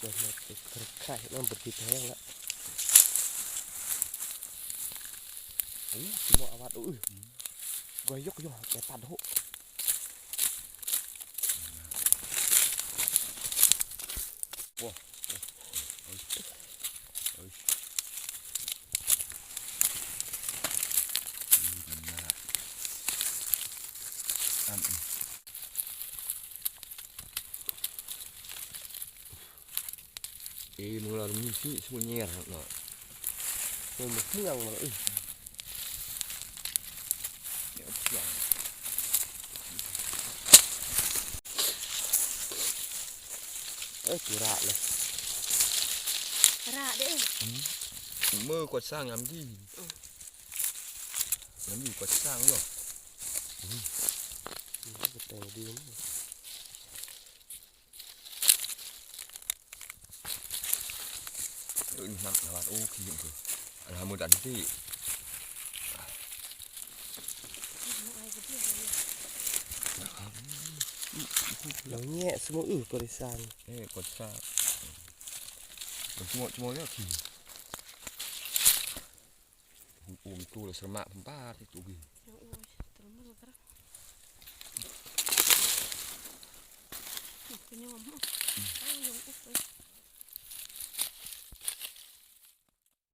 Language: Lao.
ເປີດມາເປັນໄຂ່ ນ້ຳບໍ່ຕິດແຮງລະ. ໂອ້ ຊິມາອາວັດ ໂອ້ຍ ກວຍຍົກຍົກແກຕັດໂຫ ໂອ້ ໂອ້ຍ ໂອ້ຍ ມັນໜ້າ ອັນ ເອີ ມື້ລະມີທີ່ສຸແຍເນາະ ເມືອງເມືອງເນາະ ເອີ ດຽວເພື່ອນ ເອີ ປູຣາເລີຍ ຣາເດ້ ອືມ ເມືອກວດສາງຍາມດີ ອືມ ຍາມດີກວດສາງຢູ່ ອືມ ແຕ່ງດີ. ເອີ ນ້ຳ ນ້ຳ ໂອເຄ ອັນ ຫາມື້ດັນທີ່ ລາວແຍະສະໝໍ ເອີ ກວດສາງ ເອີ ກວດສາງ ມັນສະໝໍ ສະໝໍແລ້ວທີ່ ໂອມ ຕູລະສະມະ ປາດ ຕູກີ ໂອ້ຍ ຕະລະມັນກະ ໂອ້ຍ ຍອມ ໂອ້ຍ ໂອ້ຍ